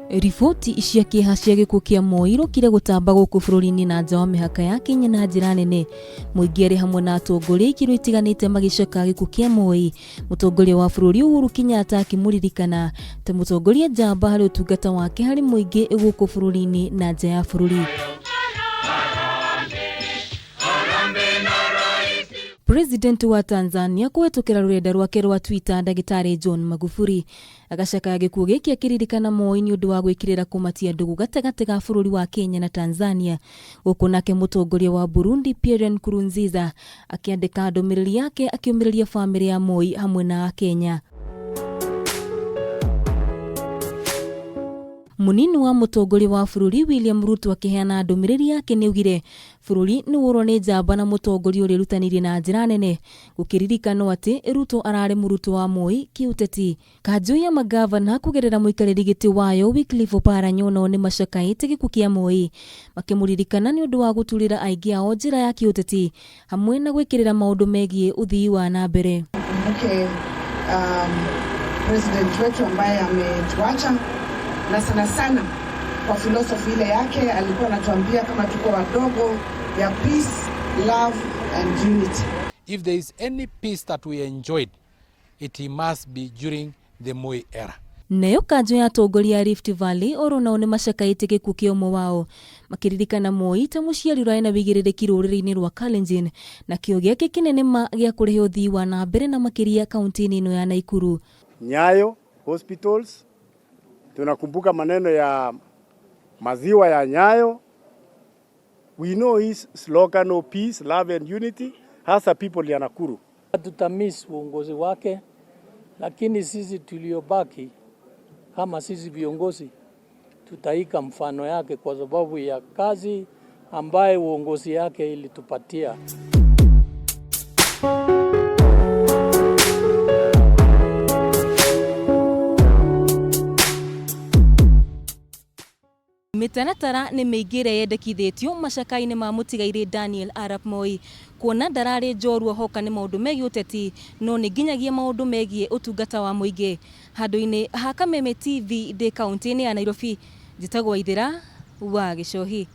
Riboti cia kĩeha cia gĩkuũ kĩa Moi irokire gũtamba gũkũ bũrũri-inĩ na nja wa mĩhaka ya Kenya na njĩra nene. Mũingĩ arĩ hamwe na atongoria ikĩro itiganĩte magĩcaka gĩkuũ kĩa Moi. Mũtongoria wa bũrũri Uhuru Kenyatta akĩmũririkana ta mũtongoria njamba harĩ ũtungata wake harĩ mũingĩ gũkũ bũrũri-inĩ na nja ya bũrũri. President wa Tanzania kũhetũkĩra rũrenda rwake rwa Twitter Ndagĩtarĩ John Magufuli agacakaya gĩkuũ gĩkĩ akĩririkana Moi nĩ ũndũ wa gwĩkĩrĩra kũmatia ndũgũ gatagatĩ ga bũrũri wa Kenya na Tanzania. Gũkũ nake mũtongoria wa Burundi Pierre Nkurunziza akĩandĩka ndũmĩrĩri yake akĩũmĩrĩria famĩlĩ ya Moi hamwe na Akenya. Mũnini wa mũtongoria wa bũrũri William Ruto akĩheana ndũmĩrĩri yake nĩaugire bũrũri nĩ worwo nĩ njamba na mũtongoria ũrĩa ũrutanĩirie na njĩra nene. Gũkĩririkanwo atĩ Ruto ararĩ mũrutwo wa Moi kĩũteti. Kanjũ ya mangavana kũgerera mũikarĩri gĩtĩ wayo Wycliffe Oparanya onao nĩ macakaĩte gĩkuũ kĩa Moi makĩmũririkana nĩ ũndũ wa gũturĩra aingĩ ao njĩra ya kĩũteti hamwe na gwĩkĩrĩra maũndũ megiĩ ũthii wa na mbere. Tukumbuke president wetu ambaye ametuacha, na sana sana kwa philosophy ile yake alikuwa anatuambia kama tuko wadogo ya peace, love and unity. If there is any peace that we enjoyed, it must be during the Moi era. Nayo kanjũ ya atongoria a Rift Valley oro nao nĩ macakaĩte gĩkuũ kĩa ũmwe wao makĩririkana Moi ta mũciari ũrarĩ na wĩigĩrĩrĩki rũrĩrĩ-inĩ rwa Kalenjin na kĩo gĩake kĩnene ma gĩa kũrehe ũthii wa na mbere na makĩria kaunti-inĩ ĩno ya Nakuru. Nyayo hospitals, tunakumbuka maneno ya maziwa ya Nyayo. We know his slogan of peace, love and unity, hasa people ya Nakuru. Tutamiss uongozi wake, lakini sisi tuliobaki kama sisi viongozi tutaiga mfano yake kwa sababu ya kazi ambaye uongozi yake ilitupatia. Mĩtaratara nĩ mĩingĩ ĩrĩa yendekithĩtio macaka-inĩ ma mũtigairĩ Daniel Arap Moi kuona ndararĩ njorua hoka nĩ maũndũ megiĩ ũteti no nĩ nginyagia maũndũ megiĩ ũtungata wa mũingĩ. Handũ-inĩ ha Kameme TV ndĩ kaunti-inĩ ya Nairobi, njĩtagwo Waithĩra wa Gĩcohi.